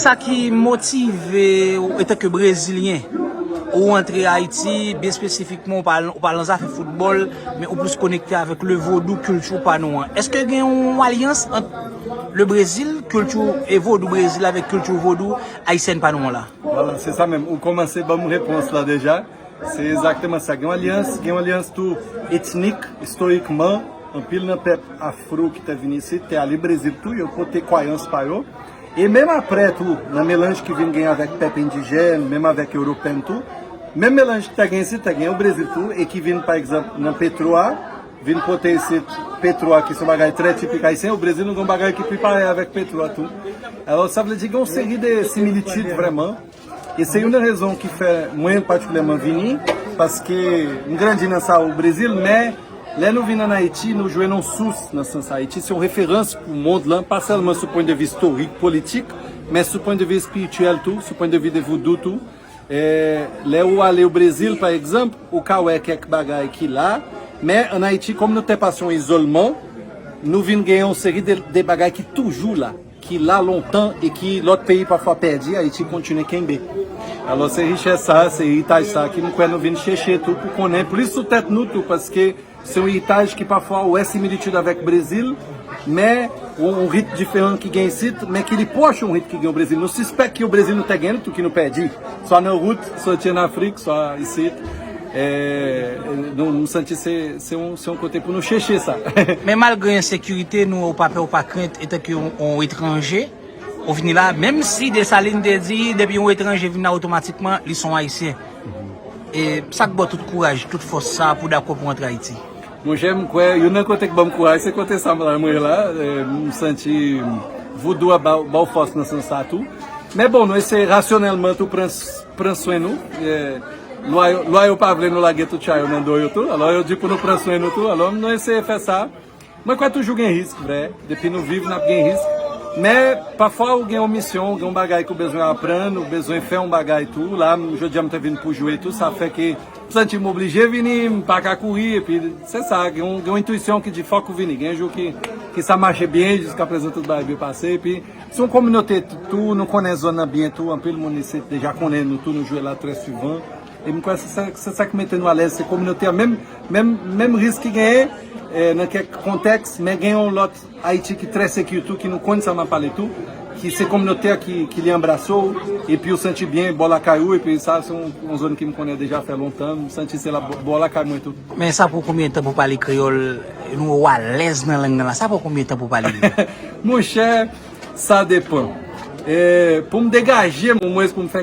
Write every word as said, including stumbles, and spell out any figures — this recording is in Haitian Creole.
Sa ki motive w antanke Brezilyen, ou antre Ayiti, byen espesifikman, ou pa, ou pa nan zafè foutbòl, men ou plis konekte avèk le vodou, kilti pa nou an. Èske gen yon alyans ant le Brezil, kilti e vodou Brezil avèk kilti vodou ayisyèn pa nou an la? Vwala, se sa menm. Ou kòmanse ban m repons la deja. Se egzakteman sa. Gen yon alyans, gen yon alyans tou etnik, istorikman. Anpil nan pèp afro ki te vin isit te ale Brezil tou, yo pote kwayans pa yo. E menm apre tou, nan melanj ki vin gen avèk pèp endijèn, menm avèk ewopeyen tou, menm melanj ki te gen isit, te gen o Brezil tou, e ki vin, pa egzanp, nan petwo a, vin pote isit petwo a, ki se yon bagay trè tipik ayisyen. O Brezil, nou gen yon bagay ki pi parèy avèk petwo a tou. Alò, sa vle di gen yon seri de similitid vrèman. E se youn nan rezon ki fè mwen patikilyèman vini, paske m grandi nan sa o Brezil, men lè nou vin ann Ayiti, nou jwenn yon sous nan sans Ayiti se yon referans pou mond lan, pa sèlman sou pwen de vi istorik, politik, men sou pwen de vi espirityèl tou, sou pwen de vi de voudou tou. E, lè ou ale o Brezil, pa egzanp, ou ka wè kèk bagay ki la, men ann Ayiti, kòm nou te pase yon izolman, nou vin gen yon seri de, de bagay ki toujou la, ki la lontan e ki lòt peyi pafwa pèdi, Ayiti kontinye kenbe. Alò, se richès sa, se eritaj sa ki m kwè nou vin chèche tou pou konnen plis sou tèt nou tou, paske se yon eritaj ki pafwa ou wè similitid avèk Brezil, men yon, yon rit diferan ki gen isit, men ki li pwòch yon rit ki gen o Brezil. Nou sispèk ki o Brezil nou te gen l tou ki nou pèdi, swa nan wout, soti ann Afrik, swa isit. E, nou, nou santi se, se yon, se yon kote pou nou chèche sa. Men malgre ensekirite, nou, ou pa pè, ou pa krent, etanke yon, yon etranje, ou vini la, menm si Desalin te di, depi yon etranje vin la, otomatikman, li se yon Ayisyen. E sa k ba w tout kouraj, tout fòs sa pou w dakò pou w antre Ayiti? Monchè, m kwè, youn nan kote k ban m kouraj, se kote sa m la, mwen la. E, m santi voudou a ba, ba w fòs nan sans sa tou. Men bon, nou eseye rasyonèlman tou pran, pran swen nou. E, lwa yo, lwa yo pa vle nou lage tout chay yo nan do yo tou. Alò, yo di pou nou pran swen nou tou. Alò, nou eseye fè sa. Mwen kwè toujou gen risk, vrè. Depi nou viv, n ap gen risk. Men, pafwa ou gen yon misyon, ou gen yon bagay ke w bezwen aprann, ou bezwen fè yon bagay tou. La, m, jodi a, m te vin pou jwe tou. Sa fè ke m santi m oblije vini, m pa ka kouri. Epi, se sa, gen yon, gen yon entwisyon ki di fòk ou vini. Gen jou ki, ki sa mache byen, jiskaprezan tout bagay byen pase. Epi, se yon kominote tou, nou konnen zòn nan byen tou. Anpil moun isit deja konnen nou tou, nou jwe la trè souvan. E m kwè se sa, se sa k mete nou alèz, se kominote a. Menm, menm, menm risk ki genyen, e, nan kèk kontèks, men gen yon lòt Ayiti ki trè seki tou, ki nou konn sa m ap pale tou, ki se kominote a ki, ki li anbrase w, epi w santi byen bò lakay ou, epi sa se yon, yon zòn ki m konnen deja fè lontan, m santi se la bò, bò lakay mwen tou. Men sa pran konbyen tan pou pale kreyòl, nou wè w alèz nan lang nan la, sa pran konbyen tan pou pale li? Monchè, sa depann. E, pou m degaje m, omwen pou m fè